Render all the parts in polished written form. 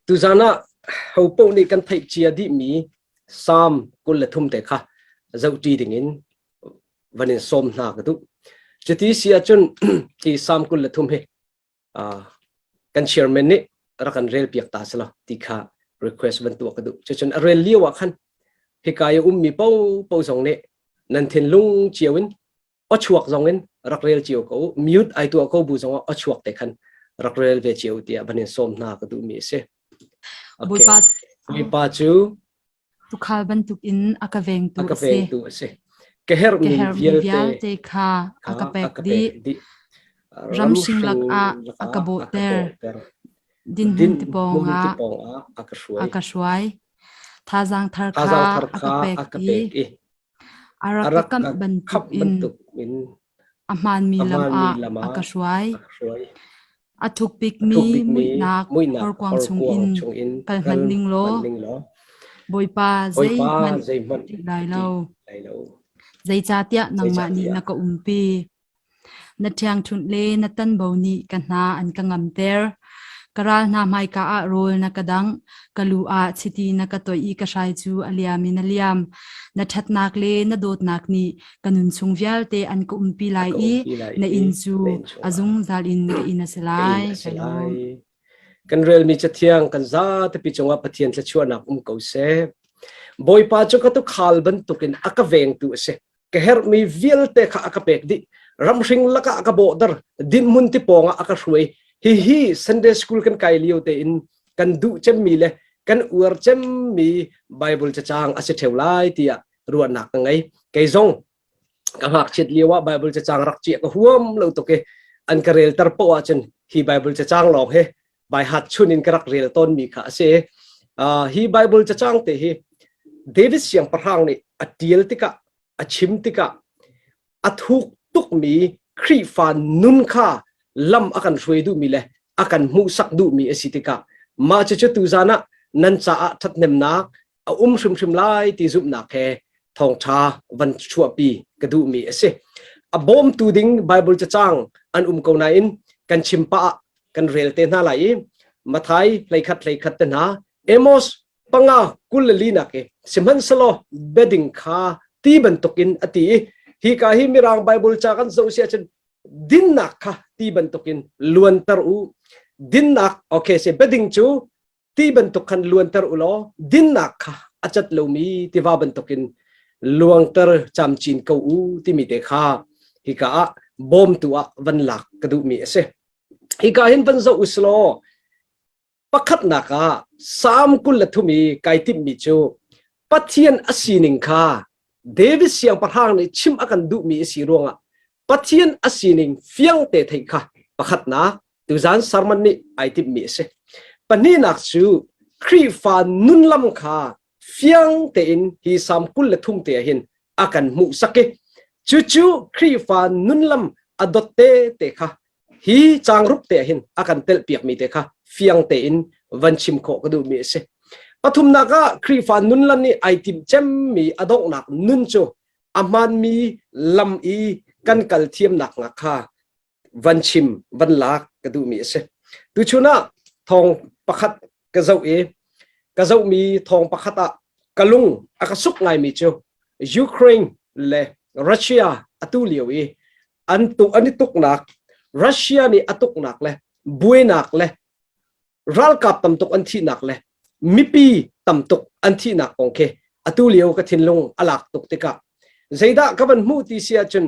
Tuzan ah hopaoh nih kan theih cia dihmi Psalm 23 te kha zohṭi dingin van in sawm hna ka duh. Cuti si ahcun hi Psalm 23 hi kan chairman nih rak kan rel piak ta selaw ti kha request van tuah ka duh. Cucun a rel lio ah khan hika i ummi paohpaoh zong nih nan thinlung cio in aw-chuak zong in rak rel cio ko u. Mute ai tuah ko bu zong ah aw-chuak te khan rak rel ve cio tiah van in sawm hna ka duhmi a si. Okay. Bawipa Bawipa cu tuukhal bantukin a ka vengtu a ka a si. vengtu a si. Ka herhmi Ka herhmi vialte vialte kha a ka kha a pek ka dih. pek dih. Ramhring lakah a ka a ka bawhter. bawhter. Dinhmun Dinhmun tipawng ah tipawng ah a ka hruai. a ka hruai. Thazaang thar kha Thazaang thar a ka kha pek a ka i pek i A rak a ka rak kamh ka khamh bantukin bantukin a hmaanmi a lam hmaanmi ah lam a ah ka hruai. a ka hruai. A thuk A bikmi thuk bikmi muihnak muihnak horkuang horkuang chungin chungin kal kal hmanh ning law, hmanh ning law, Bawipa Bawipa zeihmanh zeihmanh ka ṭih lai ka lo. ṭih lai lo. Zeicahtiah nangmah nih Zeicahtiah na ka umpi. Na ṭhiangṭhunh le na tanbo nih ka hna an ka ngamter. Ka ral hna hmaika ah rawl na ka dangh, ka lu ah chiti na ka toih i ka hrai cu a liam in a liam. Na ṭhatnak le na dawtnak nih ka nun chung vialte an ka umpi a lai ka i umpi lai na i inn cu na inn a chungah zungzal in ka inn a si ka inn lai. a si Ka lawm. lai. Kan relmi Cathiang kan zatepi cungah Pathian thluachuahnak um ko seh. Bawipa cu ka tuukhal bantukin a ka vengtu a si. Ka herhmi vialte kha a ka pek dih. Ramhring lakah a ka bawhter. Dinhmun ti pawngah a ka hruai. Hihi Sunday school kan kai lio tein kan duh cemmi le kan uar cemmi Bible cacang a si ṭheo lai tiah ruahnak ka ngei. Kei zong ka ngakchiat lio ah Bible cacang rak ciah ka huam lo tuk i an ka relter poah ahcun hi Bible cacang lawng hi by heart chun in ka rak rel tawnmi kha a si. Hi Bible cacang te hi David siangpahrang nih a tial tikah a chim tikah a thuk tukmi Khrihfa nun kha lam a kan hruai duhmi le a kan hmuhsak duhmi a si tikah mah cucu tuzan ah nan caah ṭhathnemnak a um hrimhrim lai ti zumhnak he thawngṭha van chuahpi ka duhmi a si. A bawmtu ding Bible cacang an um ko nain kan chim pah ah kan rel te hna lai i Mathai 21 hleikhat te hna Amos panga 24 nak i sihmanhsehlaw beding kha ti bantukin a ti i hi ka hi mirang Bible ca kan zoh si ahcun dinnak kha ti bantukin luanter u dinnak okay se beding cu ti bantuk khan luanter u law dinnak kha a cat lomi tiva bantukin luangter camcin ko u timi te kha hika ah bawmtu ah van lak ka duhmi a si. Hika hin van zoh usilaw pakhatnak ah Salm 23 i kai timhmi cu Pathian a sining kha David siangpahrang nih chim a kan duhmi a si ruangah Pathian a sining fiang te theih kha pakhatnak tuzan sermon nih ai timhmi a si. Pahnihnak cu Khrihfa nunlam kha fiang tein hi Salm 23 te ah hin a kan hmuhsak i cucu Khrihfa nunlam a dot te te kha hi cangrup te ah hin a kan telhpiakmi te kha fiang tein van chim khawh ka duhmi a si. Pathumnak ah Khrihfa nunlam nih ai timh cemmi a donghnak nun cu a hmaanmi lam i kan kal thiamnak nga kha van chim van lak ka duhmi a si. Tuchun ah thawng pakhat ka zoh i ka zohmi thawng pakhat ah ka lung a ka suk ngaimi cu Ukraine le Russia atu lio i an tu an i tuknak Russia nih a tuknak le buainak le ralkap tamtuk an thihnak le mipi tamtuk an thihnak kong khi atu lio ka thinlung a lak tuk tikah zeidah ka van hmuh ti si ahcun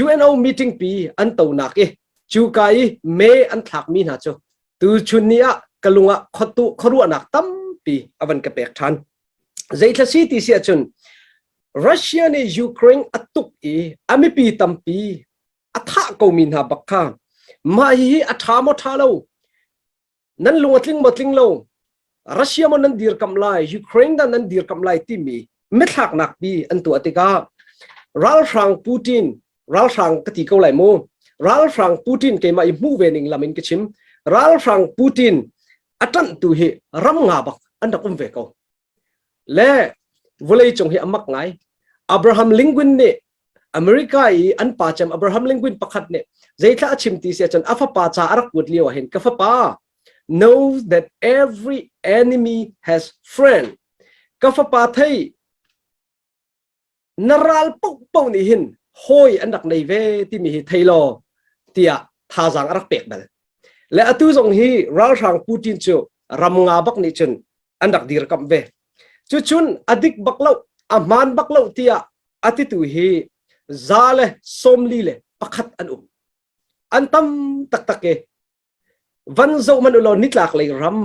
UNO meeting pi an tonak i cu ka i me an thlakmi hna cu tu chun ni ah ka lung ah khuaruahnak tampi a van ka pek ṭhan zeithla si ti si ahcun Russia nih Ukraine a tuk i a mipi tampi a thah komi hna bak kha mah hihi a ṭha maw ṭha lo nan lung a tling maw tling lo Russia maw nan dirkamh lai Ukraine dah nan dirkamh lai timi mithlaknak pi an tuah tikah ralhrang Putin ralhrang ka ti ko lai mu ralhrang Putin keimah i hmuh ve ning lam in ka chim ralhrang Putin a ṭanhtu hi ram nga bak an rak um ve ko Le vawleicung hi a mak ngai. Abraham Lincoln nih America i an pa cem Abraham Lincoln pakhat nih zeithla a chim ti si ahcun a fapa ca a rak kuat lio ah hin ka fapa know that every enemy has friend. Ka fapa thei na ral paohpaoh nih hin hawi an rak nei ve timi hi thei law tiah thazaang a rak pek bal. Le atu zong hi ralhrang Putin cu ram nga bak nih cun an rak dirkamh ve. Cucun a dik bak lo, a hmaan bak lo tiah a titu hi 141 an um. An tam taktak e. Van zoh man ulaw nitlak lei ram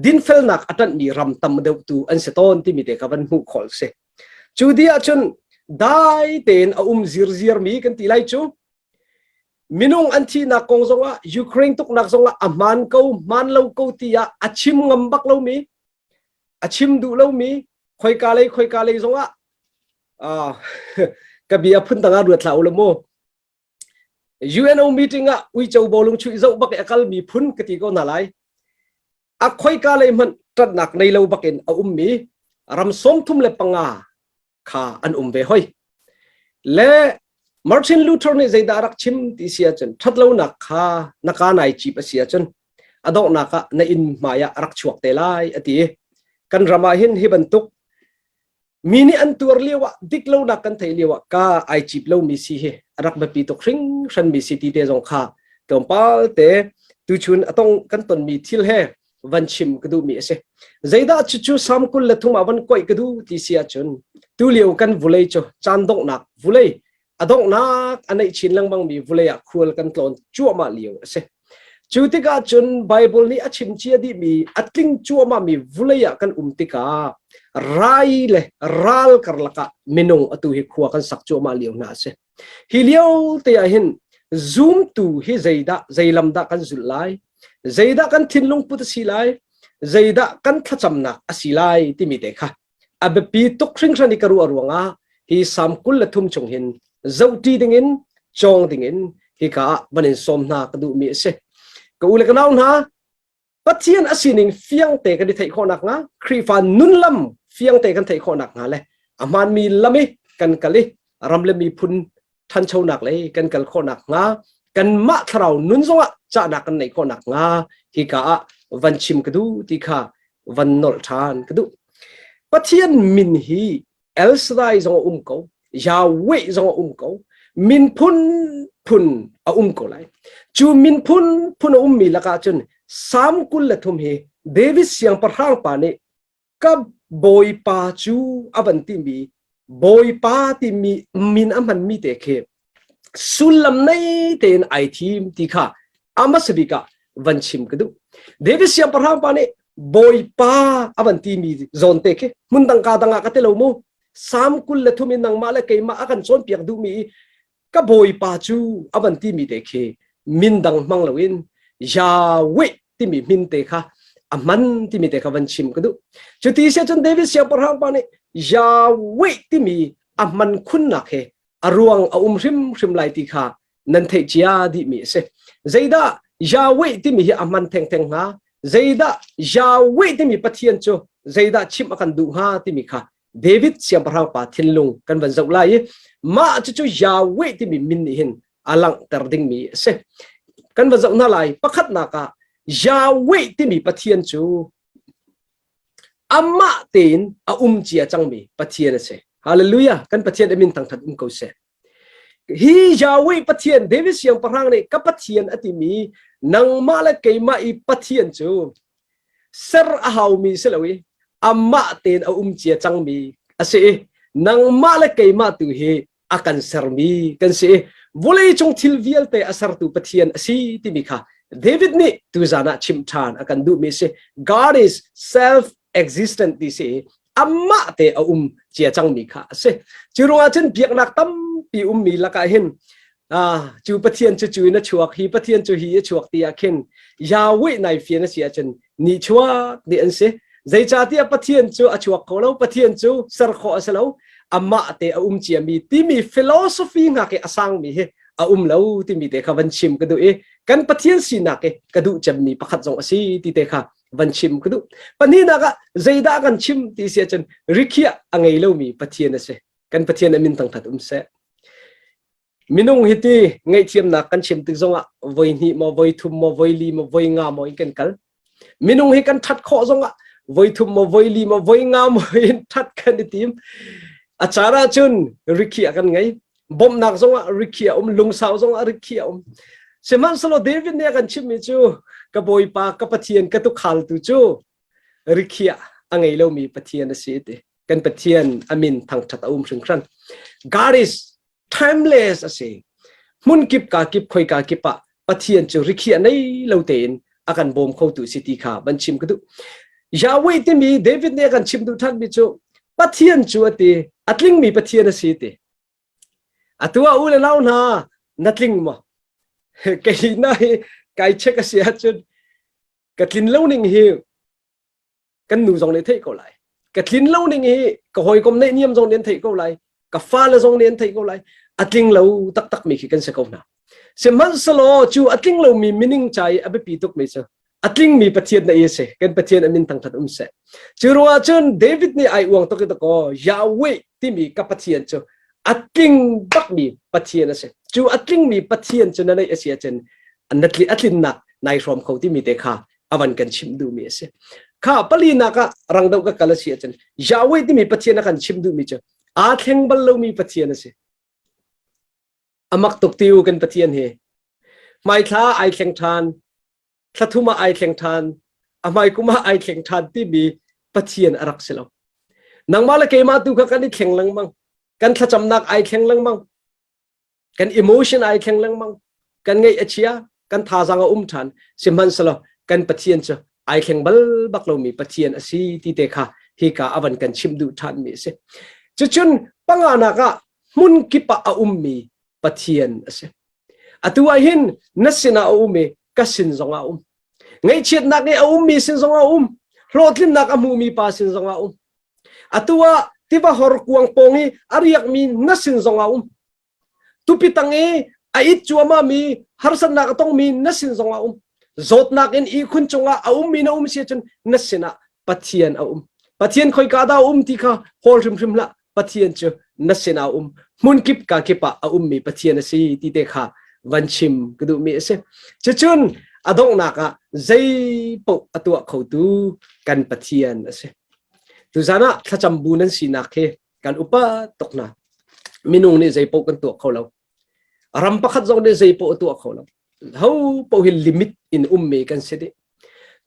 dinfelnak a ṭanhmi ram tam deuh tu an si tawn timi te kha van hmuh khawh si. Cu di ahcun dai tein a um zirziar mi kan ti lai cu minung an thihnak kong zongah Ukraine tuknak zongah a hmaan ko hmaan lo ko tiah a chim ngam bak lomi a chim duh lomi khoika lei khoika lei zongah ka bia phun dang ah ruat hlah u law mu UNO meeting ah uico bawlung chuih zoh bak i a kalmi phun ka ti ko hna lai. A khoika lei hmanh ṭanhnak nei lo bakin a ummi ram 35 kha an um ve hoi. Le Martin Luther nih zeidah a rak chim ti si ahcun ṭhatlonak kha na ka nai cip a si ahcun a donghnak ah na inn hmai ah a rak chuak te lai a ti. Kan ram ah hin hi bantuk Mi nih an tuar lio ah diklonak kan theih lio ah ka ai cip lomi si hi a rak biapi tuk hringhranmi si ti te zong kha tlawmpal te tuchun a tong kan tonmi thil he van chim ka duhmi a si. Zeidah cucu Salm 23 ah van koih ka duh ti si ahcun tulio kan vulei cu caan donghnak vulei a donghnak a neih chin lengmangmi vulei ah khual kan tlawn cuahmah lio a si. Cu tikah cun Bible nih a chim cia dihmi a tling cuahmahmi vulei ah kan um tikah rai le ral karlak ah minung atu hi khua kan sak cuahmah lio hna a si. Hi lio te ah hin zumtu hi zeidah zei lam dah kan zulh lai? Zeidah kan thinlung put a si lai? Zeidah kan thlacamnak a si lai timi te kha a biapi tuk hringhran i ka ruah ruangah hi Salm 23 chung hin zohṭi dingin cawng dingin hika ah van in sawm hna ka duhmi a si. Ka u le ka nau hna, Pathian a sining fiangte kan i theih khawh nakhnga, Khrihfa nunlam fiangte kan theih khawh nakhnga le a hmaanmi lam i kan kal i ram le miphun ṭhanchonak lei kan kal khawh nakhnga kanmah thlarau nun zongah cahnak kan neih khawh nakhnga hika ah van chim ka duh ti kha van nolh ṭhan ka duh. Pathian min hi El Shaddai zong a um ko, Yahweh zong a um ko, min phun phun a um ko lai. Cu min phun phun a ummi lakah cun Salm 23 hi David siangpahrang pa nih ka bawipa cu a van timi bawipa timi min a hmanmi te khi sullam nei tein ai thim ti kha a bik ah van chim ka duh. David siangpahrang pa nih bawipa a van timi zawn te khi hmun dang ka dang ah ka ti lo mu Salm 23 in nangmah le keimah a kan cawnpiak duhmi ka bawipa cu a van timi te khi min dang hmang loin Yahweh timi min te kha a hman timi te kha van chim ka duh. Cuti si cun David siangpahrang pa nih Yahweh timi a hman khunnak he a ruang a um hrimhrim lai ti kha nan theih cia dihmi a si. Zeidah Yahweh timi hi a hman thengtheng hnga? Zeidah Yahweh timi Pathian cu zeidah chimh a kan duh hnga timi kha David siangpahrang pa thinlung kan van zoh lai i mah cucu Yahweh timi min nih hin a langhter dingmi a si. Kan va zoh hna lai. Pakhatnak ah Yahweh timi Pathian cu amah tein a um cia cangmi Pathian a si. Hallelujah! Kan Pathian a min thangthat um ko seh. Hi Yahweh Pathian David siangpahrang nih ka Pathian a timi nangmah le keimah i Pathian cu ser a haumi si lo i amah tein a um cia cangmi a si i nangmah le keimah tu hi a kan sermi kan si i vawleicung thil vialte a sertu Pathian a si timi kha David nih tuzan ah chimh ṭhan a kan duhmi a si. God is self existent ti si i amah te a um cia cangmi kha a si. Cu ruangah cun biaknak tampi ummi lakah hin ah cu Pathian cu cu in a chuak hi Pathian cu hi a chuak ti ah khin Yahweh nai fian a si ahcun ni chuak dih an si. Zeicahtiah Pathian cu a chuak kho lo, Pathian cu ser khawh a si lo, amah te a um ciami timi philosophy ngak i a sangmi hi a um lo timi te kha van chim ka duh i kan Pathian sinak hi ka duh cemmi pakhat zong a si ti te kha van chim ka duh. Pahnihnak ah zeidah kan chim ti si ahcun rikhiah a ngei lomi Pathian a si. Kan Pathian a min thangthat um seh. Minung hi ti ngaihthiamnak kan chim tik zongah voi hnih maw voi thum maw voi li maw voi nga maw in kan kal. Minung hi kan that khawh zongah voi thum maw voi li maw voi nga maw in that kan i tim. A caan ahcun rikhiah kan ngei. Bawmhnak zongah rikhiah um, lungsau zongah rikhiah um. Sihmanhsehlaw David nih a kan chimhmi cu ka Bawipa ka Pathian ka tukhaltu cu rikhiah a ngei lomi Pathian a si ti. Kan Pathian a min thangthat a um hringhran. God is timeless a si. Hmun kip ka kip khoi ka kip ah Pathian cu rikhiah nei lo tein a kan bawm khotu si ti kha van chim ka duh. Yahweh timi David nih a kan chim duh thanmi cu Pathian cu a ti a tlingmi Pathian a si ti. Atu ah u le nau hna na tling maw? Kei na hi kai check a si ahcun ka tlin lo ning hi kan nu zong nih theih ko lai. Ka tlin lo ning hi ka hawikom neih niam zong nih an theih ko lai. Ka fale zong nih an theih ko lai. A tling lo taktak mi khi kan si ko hna. Sihmanhsehlaw cu a tling lomi mining ca i a biapi tukmi cu a tlingmi Pathian na i a si. Kan Pathian a min thangthat um seh. Cu ruangah cun David nih ai uang tuk i dakaw Yahweh timi ka Pathian cu a tling bakmi Pathian a si. Cu a tlingmi Pathian cu na neih a si ahcun na tli a tlinnak nai hrawm kho timi te kha a van kan chimh duhmi a si. Kha palinak ah rang deuh ka kal a si ahcun Yahweh timi Pathian a kan chimh duhmi cu aa thleng bal lomi Pathian a si. Amak tuk tiu kan Pathian hi. Hmaithla ai thleng ṭhan, thlathum ah ai thleng ṭhan, a hmaikum ah ai thleng ṭhan timi Pathian a rak si lo. Nangmah le keimah tu kha kan i thleng lengmang. Kan thlacamnak ai thleng lengmang. Kan emotion ai thleng lengmang. Kan ngaih a chia, kan thazaang a um ṭhan. Sihmanhsehlaw kan Pathian cu ai thleng bal bak lomi Pathian a si ti te kha hika a van kan chimh duh ṭhanmi a si. Cucun panganak ah hmun kip ah a ummi Pathian a si. Atu ah hin na sinah a um i ka sin zongah a um. Ngaihchiatnak i a ummi sin zongah a um. Hlawhtlinnak a hmumi pa sin zongah a um. Atu ah tiva hor kuang pawng i a riakmi na sin zongah a um. Tupi tang i a it cuahmah mi harsatnak a tongmi na sin zongah um. Zawtnak in ihkhun cungah a ummi na um si ahcun na sinah Pathian a um. Pathian khoika dah a um ti kha hawl hrimhrim hlah. Pathian cu na sinah a um. Hmun kip ka kip ah a ummi Pathian a si ti te kha van chim ka duhmi a si. Cucun a donghnak ah zei paoh a tuah khotu kan Pathian a si. Tuzan ah thlacam bu nan sinak hi kan upa tuk hna. Minung nih zei paoh kan tuah kho lo. Ram pakhat zong nih zei paoh a tuah kho lo. Ho paoh hi limit in ummi kan si dih.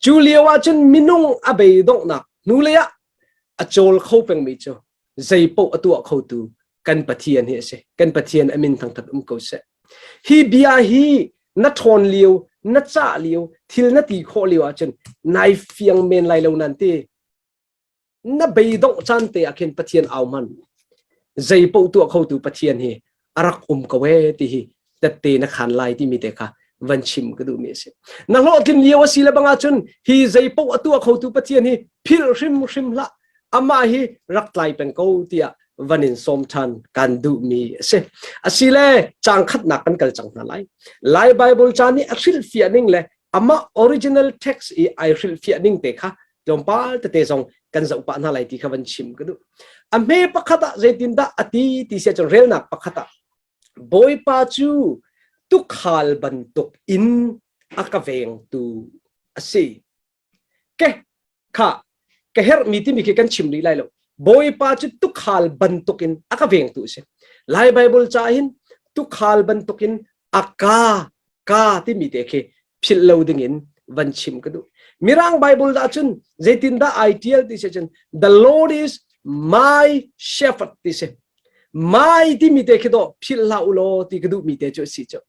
Cu lio ah cun minung a beidonghnak hnulei ah a cawl kho pengmi cu zei paoh a tuah khotu kan Pathian hi a si. Kan Pathian a min thangthat um ko seh. Hi bia hi na ṭhawn lio, na cah lio, thil na ti khawh lio ahcun nai fiang men lai lo nan ti. Na beidongh caan te ah khin Pathian au hman. Zei paoh tuah khotu Pathian hi a rak um ko ee ti hi tette na khan lai timi te kha van chim ka duhmi a si. Na hlawhtlin lio a si le bang ahcun hi zei paoh a tuah khotu Pathian hi philh hrimhrim hlah. Amah hi rak tlai peng ko tiah van in sawm ṭhan kan duhmi a si. Asile caang khatnak kan kal cang hna lai. Lai Bible ca nih a hrilhfiah ning le amah original text i ai hrilhfiah ning te kha tlawmpal tete zong kan zoh pah hna lai ti kha van chim ka duh. A hme pakhat ah zeitindah a ti ti sia cun relnak pakhat ah Bawipa cu tukhal bantuk in a ka vengtu a si. Ke kha ka herhmi timi khi kan chim rih lai lo. Bawipa cu tukhal bantuk in a ka vengtu a si. Lai Bible ca hin tukhal bantuk in a ka ka timi te khi philh lo ding in van chim ka duh. Mirang Bible dah cun zeitindah ai tial ti si cun the Lord is my shepherd ti si. My timi te khi dawh philh hlah u law ti ka duhmi te cu a si cu.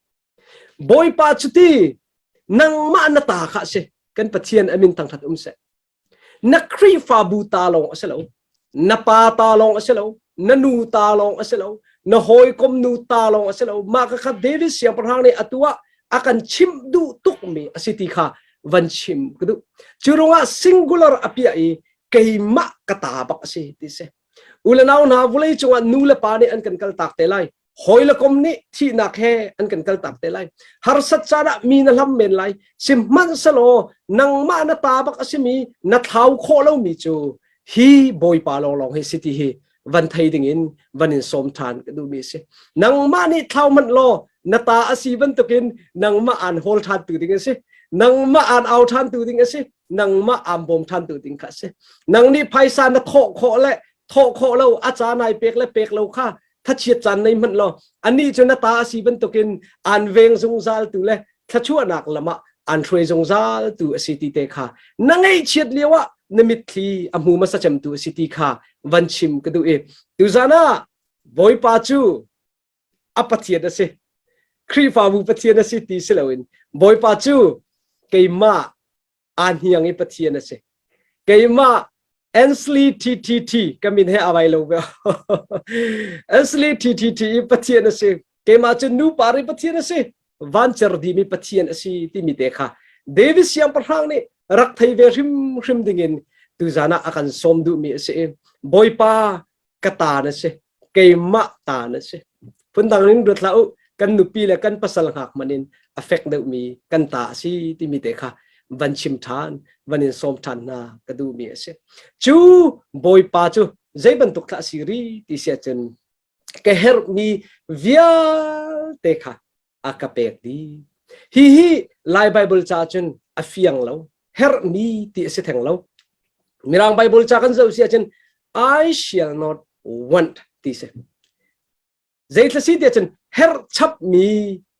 Bawipa cu ti nangmah na ta kha a si. Kan Pathian a min thangthat um seh. Na Khrihfabu ta lawng a si lo. Na pa ta lawng a si lo. Na nu ta lawng a si lo. Na hawikom nu ta lawng a si lo. Mah kha David siangpahrang nih atu ah a kan chimh duh tukmi a si ti kha van chim ka duh. Cu ruangah singular a piah i keimah ka ta bak a si ti si. U le nau hna vulei cungah nu le pa nih an kan kaltak te lai. Hawi le kom nih thihnak he an kan kaltak te lai. Harsat caan ah mi na hlam men lai. Sihmanhsehlaw nangmah na ta bak a simi na thlau khawh lomi cu hi Bawipa lawnglawng hi si ti hi van thei ding in van in sawm ṭhan ka duhmi a si. Nangmah nih thlau hmanh law Na ta a si bantukin nangmah aan hawl ṭhan tu ding a si. Nangmah aan au ṭhan tu ding a si. Nangmah aan bawm ṭhan tu ding kha a si. Nang nih phaisa na thawh khawh le thawh khawh lo a ca nai pek le pek lo kha thachiat caan nei hmanh law anih cu na ta a si bantukin aan veng zungzal tu le thluachuahnak lam ah aan hruai zungzal tu a si ti te kha na ngaihchiat lio ah na mitthli a hmu hmasa cem tu a si ti kha van chim ka duh i tuzan ah Bawipa cu a Pathian a si Khrihfabu Pathian a si ti si loin Bawipa cu keimah aa hniang i Pathian a si. Keimah Ansley TTT ka min he a vai lo ve. Ansley TTT i Pathian a si. Keimah cu nu par i Pathian a si. Vancer dimi Pathian a si timi te kha David siangpahrang nih rak thei ve hrimhrim dingin tuzan ah a kan sawm duhmi a si i Bawipa ka ta na si keimah ta na si phundang in ruat hlah u kan nupi le kan pasal hngak man in a fek deuhmi kan ta a si timi te kha van chim ṭhan van in sawm ṭhan hna ka duhmi a si cu bawipa cu zei bantuk thlah si ri ti si ahcun ka herhmi vialte kha a ka pek dih. Hihi Lai Bible ca cun a fiang lo. Herhmi ti a si theng lo. Mirang Bible ca kan zoh si ahcun I shall not want ti si. Zeithla si ti ahcun herh chapmi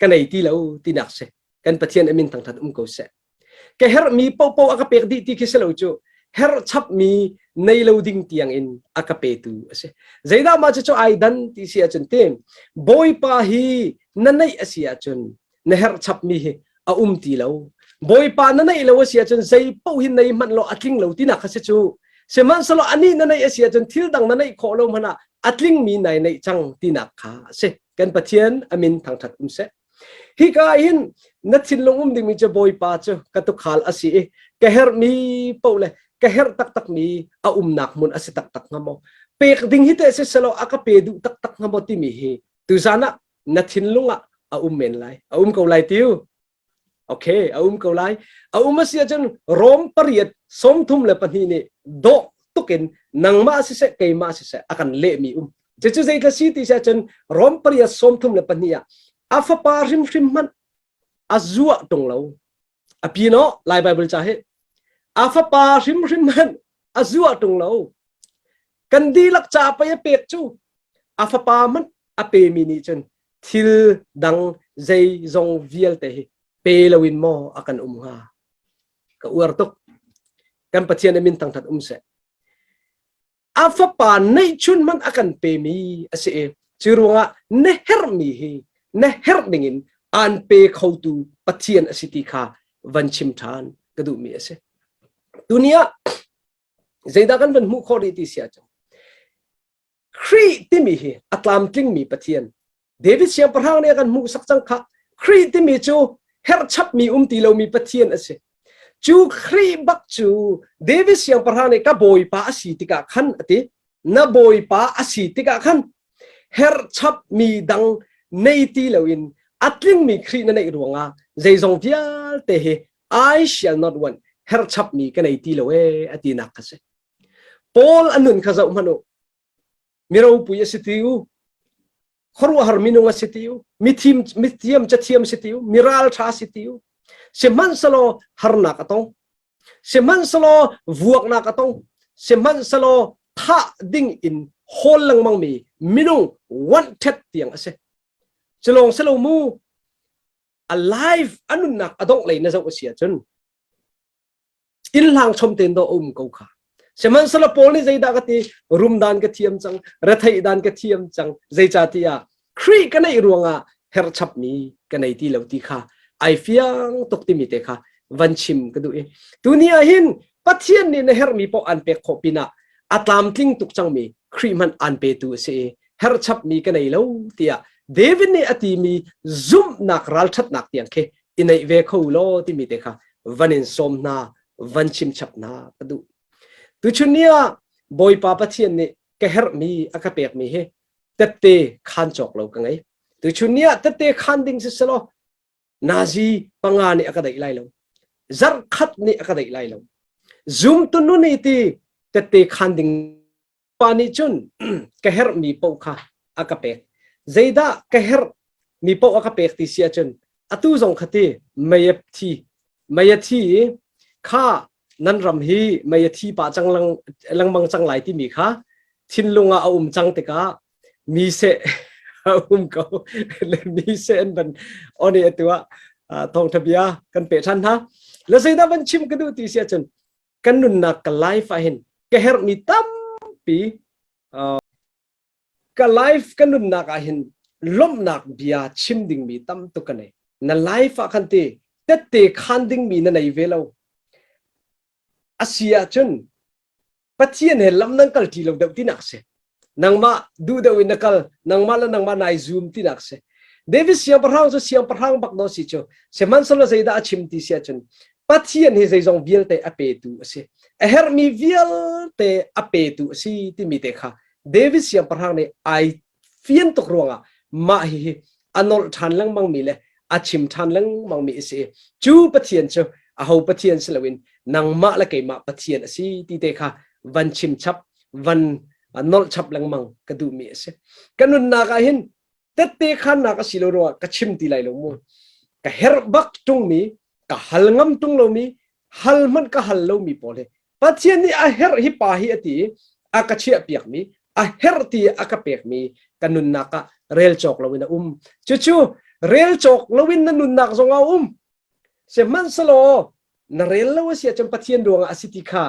ka nei ti lo tinak si. Kan Pathian amin thangthat um ko seh. Ka herhmi popo a ka pek dih ti khi si lo cu herh chapmi nei lo ding tiang in a ka petu a si. Zeidah mah cucu ai dan ti si ahcun ti Bawipa hi na neih a si ahcun na herh chapmi hi a um ti lo. Bawipa na neih lo a si ahcun zei paoh hi nei hmanh law a tling lo tinak kha si cu. Sihmanhsehlaw anih na neih a si ahcun thil dang na neih khawh lo hmanh ah a tlingmi nai neih cang tinak kha a si. Kan Pathian amin thangṭhat um seh. Hika hin na thinlung um dingmi cu Bawipa cu ka tukhal a si i ka herhmi paoh le ka herh taktakmi a umnak hmun a si taktak hnga maw? Pek ding hi teh siselaw a ka pe duh taktak hnga maw timi hi tuzan ah na thinlung ah a um men lai. A um ko lai tiu. Okay, a um ko lai. A um a si ahcun Rom pariat 32 nih dawh tukin nangmah siseh keimah siseh a kan lehmi um. Cucu zeitla si ti si ahcun Rom pariat 32 ah a fapa hrimhrim hmanh a zuah ṭung lo. A pino Lai Bible ca hi a fapa hrimhrim hmanh a zuah ṭung lo. Kan dihlak ca pei a pek cu a fapa hmanh a pemi nih cun thil dang zeizong vialte hi pe loin maw a kan um hnga. Ka uar tuk. Kan Pathian a min thangṭhat um seh. A fapa neihchun hmanh a kan pemi a si i cu ruangah na herhmi hi na herh dingin aan pe khotu Pathian a si ti kha van chim ṭhan ka duhmi a si. Tuni ah zeidah kan van hmuh khawh rih ti si ahcun Khrih timi hi a tlamtlingmi Pathian David siangpahrang nih a kan hmuhsak cang kha Khrih timi cu herhchapmi um ti lomi Pathian a si. Cu Khrih bak cu David siangpahrang nih ka bawipa a si tikah khan a ti. Na bawipa a si tikah khan herhchapmi dang nei ti loin a tlingmi Khrih na neih ruangah zeizong vialte hi I shall not want herhchapmi ka nei ti lo ee a tinak kha si. Paul a nun kha zoh hmanh u. Miropui a si ti u khuaruahhar minung a si ti u mithim mithiam cathiam si ti u miral ṭha si ti u sihmanhsehlaw harnak a tong sihmanhsehlaw vuaknak a tong sihmanhsehlaw thah ding in hawl lengmang mi minung wanted tiang a si culong silo mu a life a nunnak a dongh lei na zoh a si ahcun inn hlang chom ten do um ko kha sihmanhsehlaw Paul nih zeidah ka ti rum dan ka thiam cang retheih dan ka thiam cang zeicahtiah Khrih ka neih ruangah herhchapmi ka nei ti lo ti kha ai fiang tuk timi te kha van chim ka duh i tuni ah hin Pathian nih na herhmi paoh an pek khawh pinah a tlamtling tuk cangmi Khrih hmanh an petu a si i herhchapmi ka nei lo tiah David nih a timi zumhnak ralṭhatnak tiang khi i neih ve kho law timi te kha van in sawm hna van chim chap hna ka duh tuchun ni ah Bawipa Pathian nih ka herhmi a ka pekmi hi tette khan cawk lo ka ngei tuchun ni ah tette khan ding si selaw nazi panga nih a ka daih lai lo zarh khat nih a ka daih lai lo zum tu nu nih ti tette khan ding pa nih cun ka herhmi paoh kha a ka pek. Zeidah ka herh? Mi paoh a ka pek ti si ahcun atu zong kha ti mei a thi mei a thi i kha nan ram hi mei a thi pah cang lengmang cang lai timi kha thinlung ah a um cang tikah mi seh a um ko le mi seh an van on i atu ah thawngtha bia kan pe ṭhan hna. Le zeidah van chim ka duh ti si ahcun kan nunnak ka life ah hin ka herhmi tampi ka life ka nunnak ah hin lawmhnak bia chim dingmi tam tuk ka nei. Na life ah khan ti tette khan dingmi na nei ve lo. Asi ahcun Pathian he lam nan kal ṭi lo deuh tinak si. Nangmah duh deuh in na kal, nangmah le nangmah nai zum tinak si. David siangpahrang cu siangpahrang bak no si cu. Sihmanhsehlaw zeidah a chim ti si ahcun Pathian hi zeizong vialte a petu a si. A herhmi vialte a petu a si timi te kha David siangpahrang nih ai fian tuk ruangah mah hihi a nolh ṭhan lengmangmi le a chim ṭhan lengmangmi a si. Cu Pathian cu aho Pathian si loin nangmah le keimah Pathian a si ti te kha van chim chap, van nolh chap lengmang ka duhmi a si. Ka nunnak ah hin tette khannak a si lo ruangah ka chim ti lai lo mu. Ka herh bak ṭungmi, ka hal ngam ṭung lomi, hal hmanh ka hal lomi pawl hi Pathian nih a herh hi pa hi a ti i a ka chiahpiakmi, a herh ti a ka pekmi ka nunnak ah rel cawk loin a um. Cucu rel cawk loin na nunnak zong a um. Sihmanhsehlaw na rel lo a si ahcun Pathian ruangah a si ti kha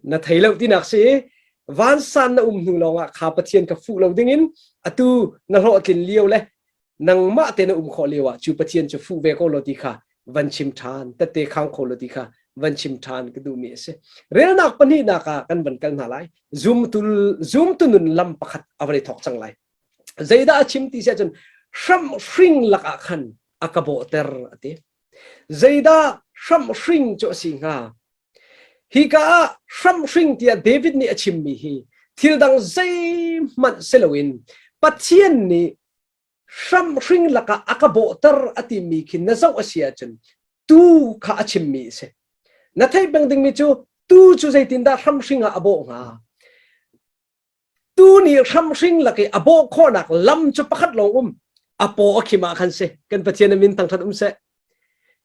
na thei lo tinak si. Vansan na um hnu lawngah kha Pathian kha fuh lo dingin atu na hlawhtlin lio le nangmah te na um khawh lio ah cu Pathian cu fuh ve ko law ti kha van chim ṭhan tette khang kho law ti kha van chim ṭhan ka duhmi a si. Relnak pahnihnak ah kan van kal hna lai. Zumtu zumtu nun lam pakhat a van i thawk cang lai. Zeidah a chim ti si ahcun hramhring lakah khan a ka bawhter a ti. Zeidah hramhring cu a si hnga? Hika ah hramhring tiah David nih a chimmi hi thil dang zeihmanh si loin Pathian nih hramhring lakah a ka bawhter a timi khi na zoh a si ahcun tuu kha a chimmi a si. Na theih peng dingmi cu tuu cu zeitindah hramhring ah a bawh hnga? Tu nih hramhring lak i a bawh khawhnak lam cu pakhat lawng um. A paw a khim ah khan si. Kan Pathian a min thangṭhat um seh.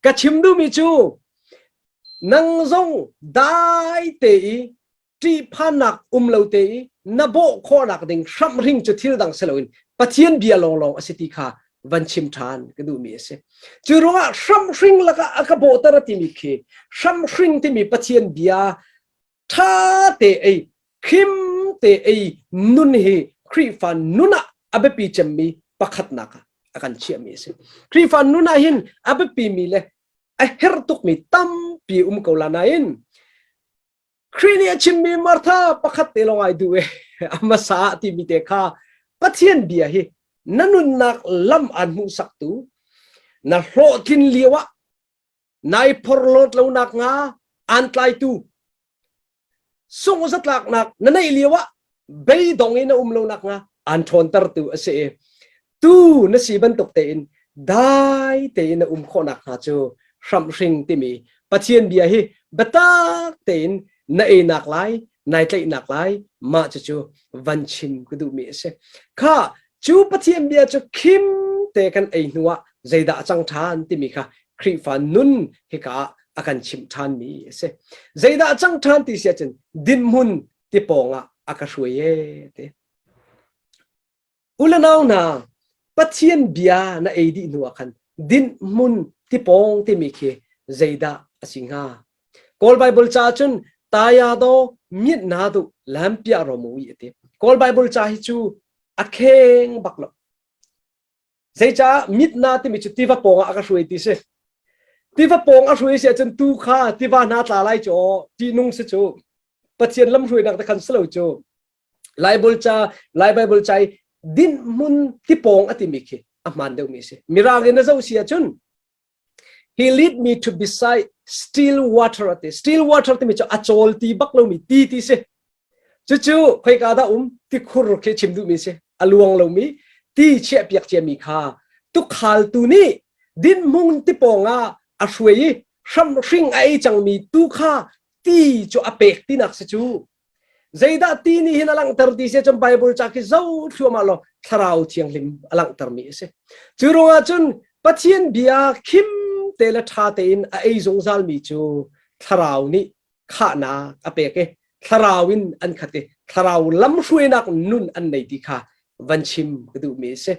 Ka chim duhmi cu nang zong dai te i ṭihphannak um lo te i na bawh khawhnak ding hramhring cu thil dang si loin Pathian bia lawnglawng a si ti kha van chim ṭhan ka duhmi a si. Cu ruangah hramhring lakah a ka bawhter a timi khi hramhring timi Pathian bia ṭha te ei khim te ei nun hi Khrihfa nun ah a biapi cemmi pakhatnak ah a kan chiahmi a si. Khrihfa nun ah hin a biapimi le a herh tukmi tampi um ko la nain Khrih nih a chimmi Martha pakhat te lawng ai duh e a hmasa ah timi te kha Pathian bia hi na nunnak lam aan hmuhsaktu na hlawhtlin lio ah nai phorhlawt lo nak hnga aan tlaitu sungh zatlaknak na neih lio ah beidong in na um lo nak hnga aan ṭhawntertu a si i tu na si bantuk tein dai tein na um khawhnak hnga cu hramhring timi Pathian bia hi biatak tein na einak lai nai tlaihnak lai mah cucu van chim ka duhmi a si kha cu Pathian bia cu khim te kan ei hnu ah zeidah a cang ṭhan timi kha Khrihfa nun hika ah a kan chimh ṭhanmi a si. Zeidah a cang ṭhan ti si ahcun dinhmun ti pawng ah a ka hruai e ti. U le nau hna, Pathian bia na ei dih hnu ah khan dinhmun ti pawng timi khi zeidah a si hnga? Kawl Bible ca cun tayado myit na du lampia romu i ti. Kawl Bible ca hi cu a kheng bak lo. Zeicah mitna timi cu tiva pawng ah a ka hruai ti si. Tiva pawng a hruai si ahcun tu kha tiva hna tla lai cu ṭihnung si cu. Pathian lamhruainak te khan si lo cu. Lai Bible ca Lai Bible ca i dinhmun tipawng a timi khi a hmaan deuhmi a si. Mirang in a zoh si ahcun He lead me to beside still water ati. Still water timi cu a cawl ti bak lomi ti ti si. Cucu khoika dah um tikhur khi chim duhmi si. A luang lomi ti chiah piak ciami kha tukhaltu nih dinhmun tipawng ah a hruai i hramhring a ei cangmi tu kha ti cu a pek tinak si cu. Zeidah ti nih hin a langhter ti si cun Bible ca khi zo thluahmah law thlarau thianghlim a langhtermi a si. Cu ruangah cun Pathian bia khim te le ṭha tein a ei zungzalmi cu thlarau nih khahnak a pek i thlarau in an khat i thlarau lamhruainak nun an nei ti kha van chim ka duhmi a si.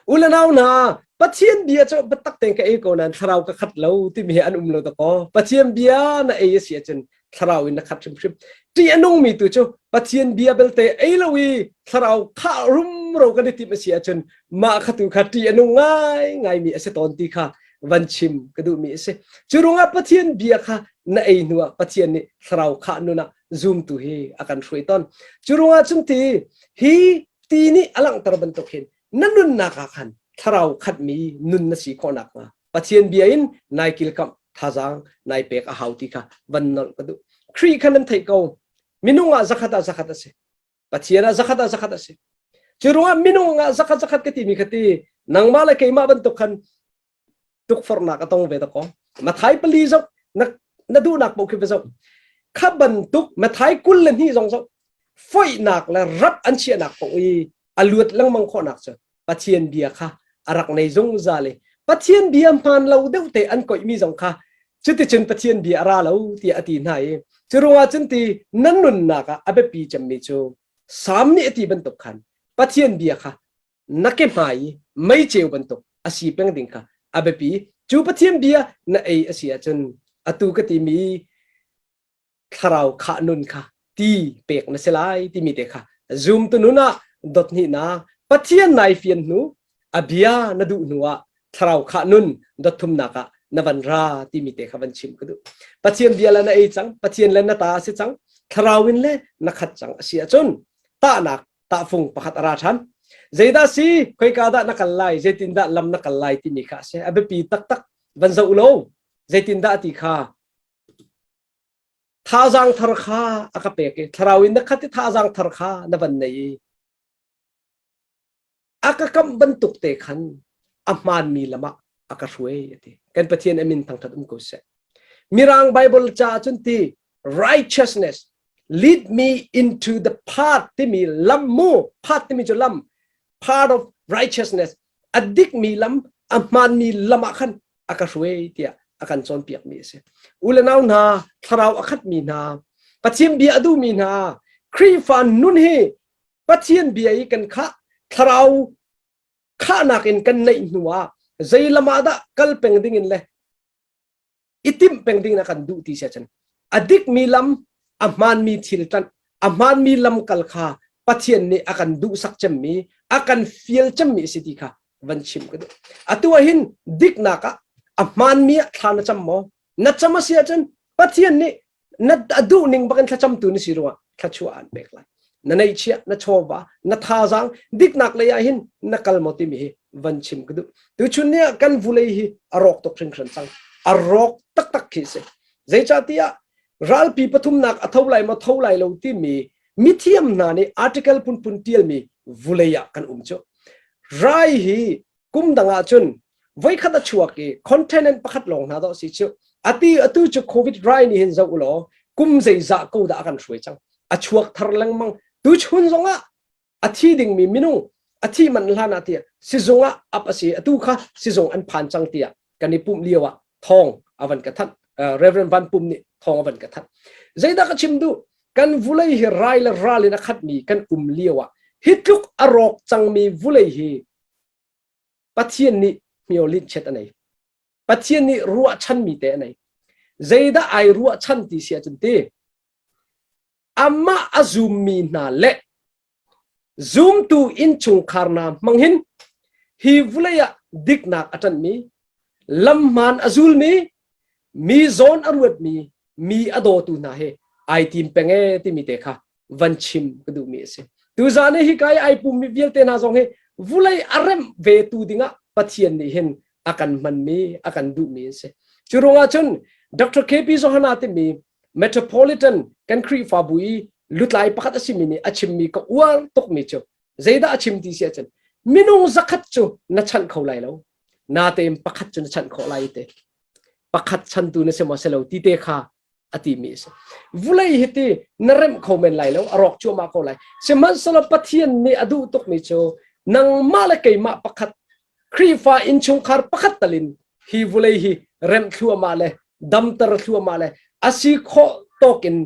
U le nau hna, Pathian bia cu biatak tein ka ei ko nain thlarau ka khat lo timi hi an um lo dakaw. Pathian bia na ei a si ahcun thlarau in na khat hrimhrim. Ṭih a nungmi tu cu Pathian bia belte ei lo i thlarau khah rumro kan i timh a si ahcun mah kha tu kha ṭih a nung ngai ngaimi a si tawn ti kha van chim ka duhmi a si. Cu ruangah Pathian bia kha na ei hnuah Pathian nih thlarau khah nun ah zumtu hi a kan hruai tawn. Cu ruangah cun ti hi ti nih a langhter bantuk hin na nunnak ah khan thlarau khatmi nun na si khawh nakhnga Pathian bia in nai kilkamh thazaang nai pek a hau ti kha van nolh ka duh. Khrih kha nan theih ko. Minung ah zakhat ah zakhat a si. Pathian ah zakhat ah zakhat a si. Cu ruangah minung ah zakhat zakhat ka timi kha ti nangmah le keimah bantuk khan tukforhnak a tong ve dakaw. Mathai pali zoh na na duhnak paoh khi va zoh. Kha bantuk Mathai 22 zong zoh foihnak le rap an chiahnak paoh i a luat lengmang khawhnak cu Pathian bia kha a rak nei zungzal i Pathian bia hmaan lo deuh te an koihmi zong kha cuticun Pathian bia a ra lo tiah a ti hna i cu ruangah cun ti nan nunnak ah a biapi cemmi cu Salm nih a ti bantuk khan Pathian bia kha na ke hmai i meiceu bantuk a si peng ding kha a biapi. Cu Pathian bia na ei a si ahcun atu ka timi thlarau khah nun kha ti pek na si lai timi te kha zumtu nun ah dot hnihnak Pathian nai fian hnu a bia na duh hnu ah thlarau khah nun dot thumnak ah na van ra timi te kha van chim ka duh. Pathian bia le na ei cang, Pathian le na ta a si cang, thlarau in le na khat cang a si ahcun tahnak tahfung pakhat a ra ṭhan. Zeidah si, khoika dah na kal lai, zeitindah lam na kal lai timi kha a si. A biapi taktak van zoh lo. Zeitindah ti kha thazaang thar kha a ka pek i thlarau in na khat i thazaang thar kha na van nei i a ka kamh bantuk te khan a hmaanmi lam ah a ka hruai a ti. Kan Pathian a min thangṭhat um ko seh. Mirang Bible ca cun ti righteousness lead me into the path timi lam mu path timi cu lam part of righteousness a dikmi lam a hmaanmi lam ah khan a ka hruai tiah a kan cawnpiakmi a si. U le nau hna thlarau a khatmi hna Pathian bia a duhmi hna Khrihfa nun hi Pathian bia i kan khah thlarau khahnak in kan neih hnu ah zei lam ah dah kal peng ding in le i timh peng ding na kan duh ti sia cun a dikmi lam a hmaanmi thil ṭanh a hmaanmi lam kal kha Pathian nih a kan duhsak cemmi a kan fial cemmi a si ti kha van chim ka duh atu ah hin diknak ah a hmaanmi ah thla na cam maw na cam a si ahcun Pathian nih na a duh ning bakin thlacamtu na si ruangah thluachuah an pek lai na neihchiah na chawva na thazaang diknak lei ah hin na kal maw timi hi van chim ka duh tuchun ni ah kan vulei hi a rawk tuk hringhran cang a rawk taktak khi si zeicahtiah ralpi pathumnak a tho lai maw tho lai lo timi mithiam hna nih article phunphun tialmi vulei ah kan um cu rai hi kum dang ah cun voikhat a chuak i continent pakhat lawng hna dawh si cu ati atu cu covid rai nih hin zoh ulaw kum zeizah ko dah a kan hruai cang a chuak thar lengmang tu chun zongah a thi dingmi minung a thi man hlan ah tiah sizung ah ap a si atu kha sizung an phan cang tiah kan i pumh lio ah thong a van ka thanh Reverend Van Pum nih thong a van ka thanh zeidah ka chim duh kan vulei hi rai le ral in a khatmi kan um lio ah hi tluk a rawk cangmi vulei hi Pathian nih hmiolit chet a nei. Pathian nih ruahchanmi te a nei. Zeidah ai ruahchan ti si ahcun ti amah a zummi hna le zumtu innchungkhar hna hmang hin hi vulei ah diknak a ṭanhmi lamhmaan a zulmi mi zawn a ruatmi mi a dawtu hna hi ai tim peng e timi te kha van chim ka duhmi a si. Tuzaan i hika i ai pummi vialte hna zong hi vulei a remh ve tu dingah Pathian nih hin a kan hmanmi, a kan duhmi an si. Cu ruangah cun Dr. KP Zohana timi Metropolitan kan Khrihfabu i lutlai pakhat a simi nih a chimmi ka uar tukmi cu zeidah a chim ti si ahcun minung zakhat cu na chanh kho lai lo natein pakhat cu na chanh khawh lai te pakhat chantu na si maw si lo ti te kha. A timi a si. Vulei hi ti na remh kho men lai lo, a rawk cuahmah ko lai. Sihmanhsehlaw Pathian nih a duh tukmi cu nangmah le keimah pakhat Khrihfa innchungkhar pakhat talin hi vulei hi remh thluahmah le damter thluahmah le a si khawh tawk in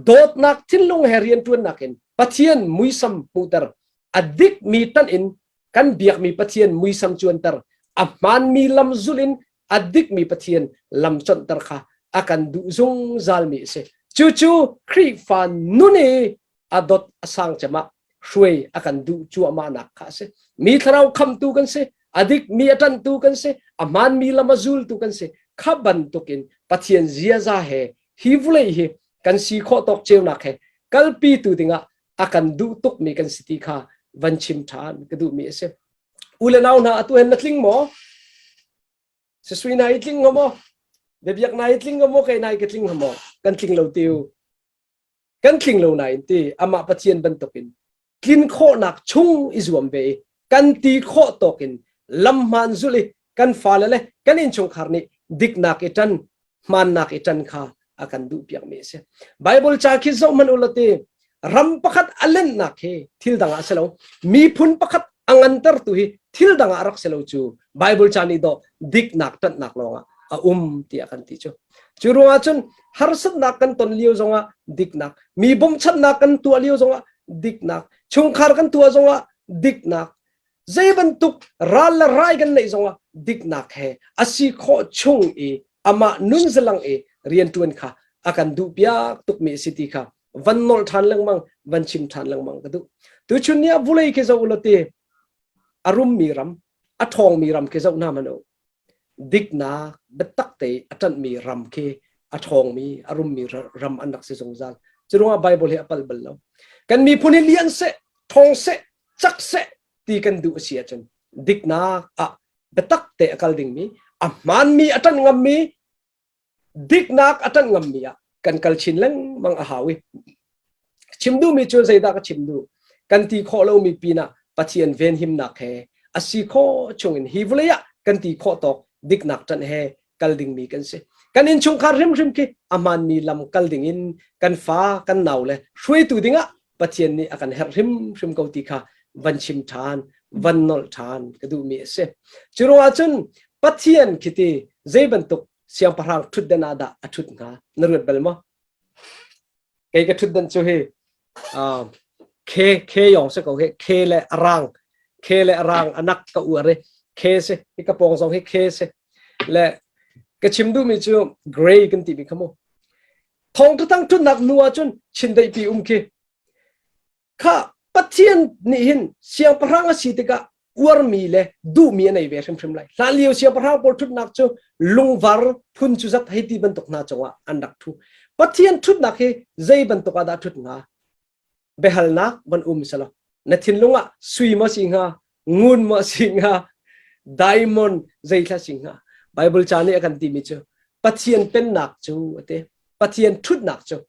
dawtnak thinlung he rianṭuannak in Pathian muisam hmuhter a dikmi tanh in kan biakmi Pathian muisam cuanter a hmaanmi lam zulh in a dikmi Pathian lam conhter kha a kan duh zungzalmi a si. Cucu Khrihfa nun i a dot a sang cem ah hruai a kan duh cuahmahnak kha a si. Mi thlarau khamtu kan si, a dikmi a ṭanhtu kan si, a hmaanmi lam a zultu kan si. Kha bantukin Pathian ziaza he hi vulei hi kan si khawh tawk ceunak he kalpi tu dingah a kan duh tukmi kan si ti kha van chim ṭhan ka duhmi a si. U le nau hna atu hen na tling maw? Sasui na i tling hnga maw? Biabiak na i tling hnga maw? Kei na i ka tling hnga maw? Kan tling lo tiu. Kan tling lo nain ti amah Pathian bantukin tlin khawhnak chung i zuam ve i kan ti khawh tawk in lam hmaan zulh i kan fale le kan innchungkhar nih diknak i ṭan hmaannak i ṭan kha a kan duhpiakmi a si. Bible ca khi zoh hmanh u law ti ram pakhat a lennak hi thil dang ah a si lo. Miphun pakhat a ngantertu hi thil dang ah a rak si lo cu Bible ca nih dawh diknak ṭanhnak lawngah a um tiah kan ti cu. Cu ruangah cun harsatnak kan ton lio zongah diknak, mi bawmchanhnak kan tuah lio zongah diknak, chungkhar kan tuah zongah diknak, zei bantuk ral le rai kan neih zongah diknak he a si khawh chung i amah nun zalang i rianṭuan kha a kan duhpiak tukmi a si ti kha van nolh ṭhan lengmang van chim ṭhan lengmang ka duh. Tuchun ni ah vulei khi zoh ulaw ti a rummi ram a ṭhawngmi ram khi zoh hna hmanh u diknak biatak te a ṭanhmi ram khi a ṭhawngmi a rummi ram an rak si zungzal. Cu ruangah Bible hi a palh bal lo. Kan miphun hi lian seh, ṭhawng seh, cak seh ti kan duh a si ahcun diknak ah biatak te a kal dingmi a hmaanmi a ṭanh ngammi diknak a ṭanh ngammi ah kan kal chin lengmang a hau i chim duhmi cu zeidah ka chim duh kan ti khawh lomi pinah Pathian venhimnak he a si khawh chungin hi vawlei ah kan ti khawh tawk diknak ṭanh he kal dingmi kan si. Kan innchungkhar hrimhrim khi a hmaanmi lam kal dingin kan fa kan nau le hruaitu dingah Pathian nih a kan herh hrimhrim ko ti kha van chim ṭhan, van nolh ṭhan ka duhmi a si. Cu ruangah cun Pathian khi ti zei bantuk siangpahrang ṭhutdan ah dah a ṭhut hnga? Na ruat bal maw? Kei ka ṭhutdan cu hi khe khe yong si ko hi khe le arang khe le arang anak ka uar i khe si hi ka pawng zong hi khe si le ka chim duhmi cu gray kan timi kha mu thong thang ṭhutnak hnu ah cun chindeih pi um khi Kha Pathian nih hin siangpahrang a si tikah uarmi le duhmi a nei ve hrimhrim lai. Hlanlio siangpahrang pawl ṭhutnak cu lungvar phun cu zat hei ti bantuk hna cungah an rak ṭhu. Pathian ṭhutnak hi zei bantuk ah dah ṭhut hnga? Biahalnak van um selaw na thinlung ah sui maw si hnga, ngun maw si hnga, diamond zeithla si hnga? Bible ca nih a kan timi cu Pathian pennak cu a ti. Pathian ṭhutnak cu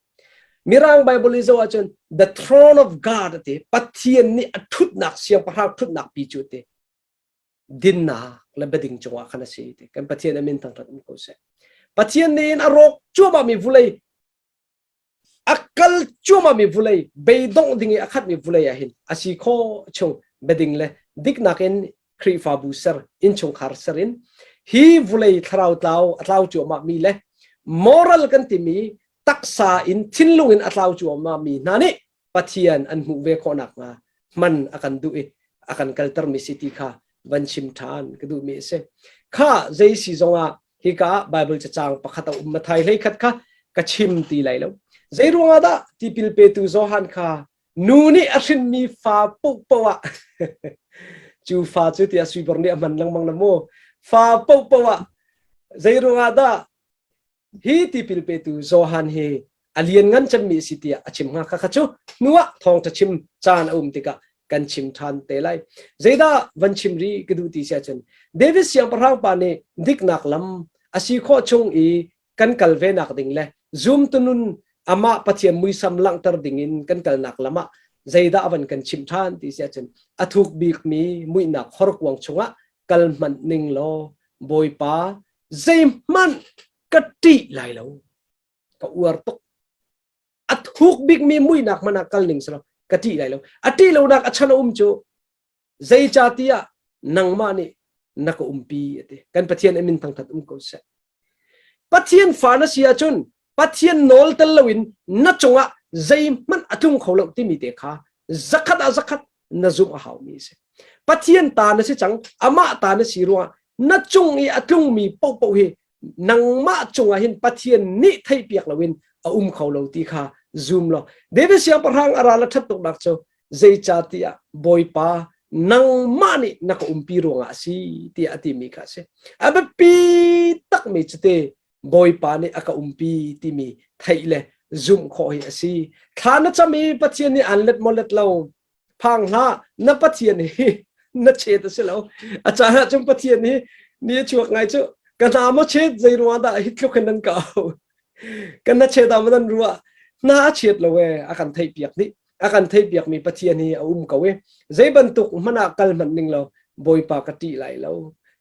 Mirang Bible i zoh ahcun the throne of God a ti. Pathian nih a ṭhutnak siangpahrang ṭhutnak pi cu a ti. Dinnak le biading cungah khan a si ti. Kan Pathian a min thangṭhat um ko seh. Pathian nih in a rawk cuahmahmi vulei a kal cuahmahmi vulei beidongh ding i a khatmi vulei ah hin a si khawh chung biading le diknak in Khrihfabu ser innchungkhar ser in hi vulei thlarau tlau a tlau cuahmahmi le moral kan timi taksa in thinlung in a tlau cuahmahmi hna nih Pathian an hmuh ve khawh nakhnga hman a kan duh i a kan kaltermi si ti kha van chim ṭhan ka duhmi a si. Kha zei si zongah hika ah Bible cacang pakhat a um Mathai hlei khat kha ka chim ti lai lo. Zei ruangah dah tipil petu Johan kha nu nih a hrinmi fa paohpaoh ah cu fa cu tiah suibor nih a hman lengmang na mu fa paohpaoh ah zei ruangah dah hi tipil petu Johan hi a lianngan cemmi a si tiah a chim hnga kha kha cu hnuah thawngṭha chim caan a um tikah kan chim ṭhan te lai. Zeidah van chim rih ka duh ti si ahcun David siangpahrang pa nih diknak lam a si khawh chung i kan kal ve nak ding le zumtu nun amah Pathian muisam langhter ding in kan kalnak lam ah zeidah a van kan chimh ṭhan ti si ahcun a thuk bikmi muihnak horkuang chungah kal hmanh ning law Bawipa zeihmanh ka ṭih lai lo. Ka uar tuk. A thuk bikmi muihnak hmanh ah kal ning selaw ka ṭih lai lo. A ṭih lonak a chan a um cu zeicahtiah nangmah nih na ka umpi a ti. Kan Pathian a min thangthat um ko seh. Pathian fa na si ahcun Pathian nawl tel loin na cungah zeihmanh a tlung kho lo timi te kha zakhat ah zakhat na zumh a haumi a si. Pathian ta na si cang, amah ta na si ruangah na cung i a tlungmi paohpaoh hi nangmah cungah hin Pathian nih theihpiak loin a um kho lo ti kha zum law David siangpahrang a ral a ṭhat tuknak cu zeicahtiah Bawipa nangmah nih na ka umpi ruangah a si tiah a timi kha a si. A biapi takmi cu te Bawipa nih a ka umpi timi theih le zumh khawh hi a si. Thla na cam i Pathian nih aan let maw let lo phang hlah na Pathian hi na chet a si lo. A caan ah cun Pathian hi ni a chuak ngai cu ka hna maw chet zei ruangah dah hi tluk hin nan ka au kan na chet ah maw nan ruah hna a chiat lo e a kan theih piak dih a kan theihpiakmi Pathian hi a um ko i zei bantuk hmanh ah kal hmanh ning lo Bawipa ka ṭih lai lo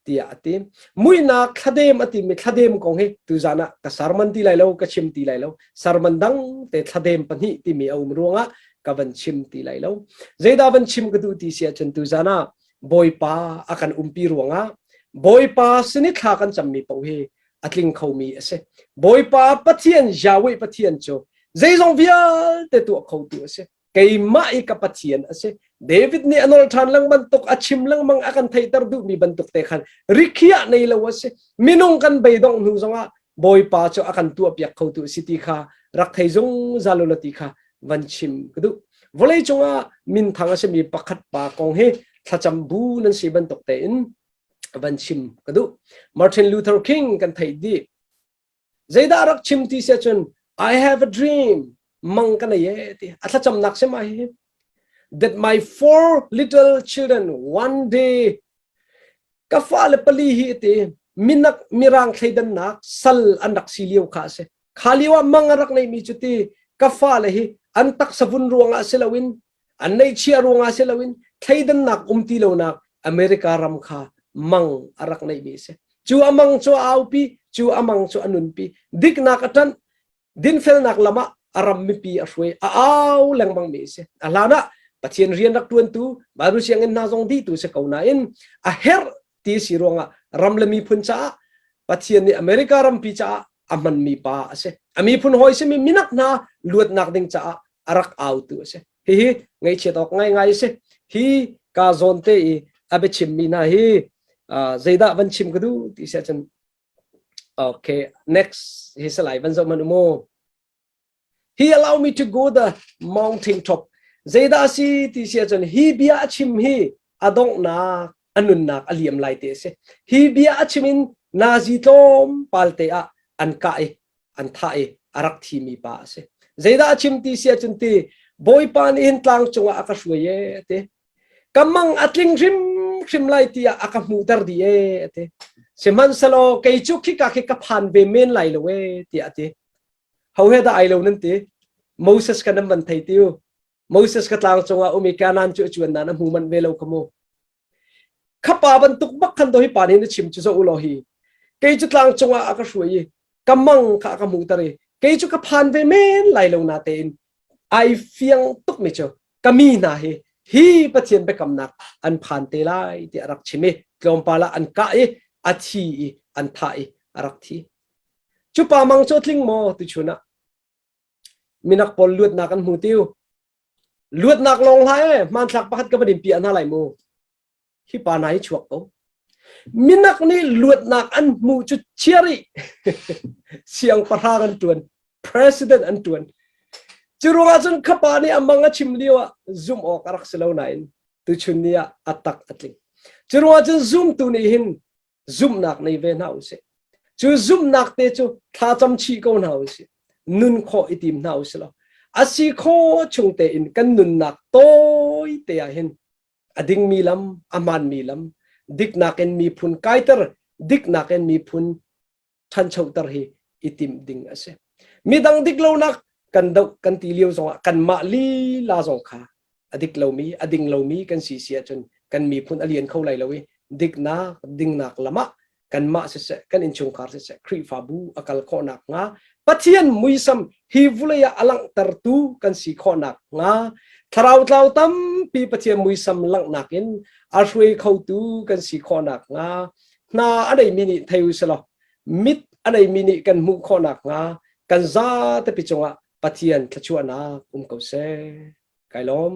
tiah a ti. Muihnak thladem a timi thladem kong hi tuzan ah ka sermon ti lai lo ka chim ti lai lo sermon dang te thladem pahnih timi a um ruangah ka van chim ti lai lo. Zeidah van chim ka duh ti si ahcun tuzan ah Bawipa a kan umpi ruangah Bawipa sin i thla kan cammi paoh hi a tling khomi a si. Bawipa Pathian Yahweh Pathian cu zeizong vialte tuah khotu a si. Keimah i ka Pathian a si. David nih a nawl ṭhan lengmang bantuk a chim lengmang a kan theihter duhmi bantuk te khan rikhiah nei lo a si. Minung kan beidongh hnu zongah Bawipa cu a kan tuahpiak khotu a si ti kha rak thei zungzal u law ti kha van chim ka duh. Vawlei cungah minthang a simi pakhat pa kong hi thlacam bu nan si bantuk tein van chim ka duh. Martin Luther King kan theih dih. Zeidah rak chim ti si cun I have a dream mang ka nei e ti a thlacamnak si ma hi that my four little children one day ka fale pali hi ti minak mirang thleidannak sal an rak si lio kha a si kha lio ah mang a rak neimi cu ti ka fale hi an taksa vun ruangah si loin An neihchiah ruangah si loin thleidannak um ti lonak America ram kha mang a rak neihmi a si. Cu a mang cu a aupi, cu a mang cu a nunpi. Diknak a ṭanh, dinfelnak lam ah a ram mipi a hruai, a au lengmang mi a si. A hlan ah Pathian rian rak ṭuantu, Bible sianginn hna zong dihtu si ko nain a herh ti si ruangah ram le miphun caah Pathian nih America rampi caah a hmanmi pa a si. A miphun hawi simi minak hna luatnak ding caah a rak autu a si. Hihi ngaihchiat awk ngaingai a si. Hi ka zawn te i a biachimmi hna hi zeidah van chim ka duh ti si ahcun okay next hi salai van zoh hmanh u mu. He allow me to go the mountain top. Zeidah a si ti si ahcun hi bia a chim hi a donghnak a nunnak a liam lai te a si. Hi bia a chim in Nazi tlawmpal te ah an kah i an thah i a rak thimi pa a si. Zeidah a chim ti si ahcun ti Bawipa nih hin tlang cungah a ka hruai e a ti. Ka mang a tling hrimhrim lai tiah a ka hmuhter dih e a ti. Sihmanhsehlaw kei cu khika khi ka phan ve men lai lo e tiah a ti. Ho he dah ai lo nan ti? Moses ka nan van thei ti u. Moses ka tlang cungah um i Kanaan cu a cuan nain a hmu manh ve lo kha mu. Khapa bantuk bak khan do hi pa nih na chim cu zoh u law hi kei cu tlang cungah a ka hruai i ka mang kha a ka hmuhter i kei cu ka phan ve men lai lo na tein ai fiang tuk mi cu ka mi hna hi hi Pathian biakamnak an phan te lai tiah a rak chim i tlawmpal ah an kah i a thi i an thah i a rak thi. Cu pa mang cu a tling maw tuchun ah minak pawl luatnak an hmu tiu Luatnak lawng hlah e, hmanthlak pakhat ka van in piah hna lai mu. Hi pa hna hi chuak ko. Minak nih luatnak an hmuh cu chiari siangpahrang an tuan, president an tuan. Cu ruangah cun khapa nih a mang a chim lio ah zumh awk a rak si lo nain tuchun ni ah a tak a tling. Cu ruangah cun zumtu nih hin zumhnak nei ve hna usih. Cu zumhnak te cu thlacam chih ko hna usih. Nun khawh i tim hna usih law a si kho chung tein kan nunnak tawi te ah hin a dingmi lam, a hmaanmi lam, diknak in miphun kaiter, diknak in miphun ṭhanchoter hi i timh ding a si. Midang dik lonak kan doh kan ti lio zongah kanmah lila zong kha a dik lomi, a ding lomi kan si si ahcun kan miphun a lian kho lai lo i diknak, dingnak lam ah kanmah siseh, kan innchungkhar siseh, Khrihfabu a kal khawhnak hnga Pathian muisam hi vulei ah a langhtertu kan si khawhnak hnga thlarau tlau tampi Pathian muisam langhnak in a hruai khotu kan si khawhnak hnga hna a neimi nih thei u selaw mit a neimi nih kan hmuh khawhnak hnga kan zatepi cungah Pathian thluachuahnak um ko seh. Kai lawm.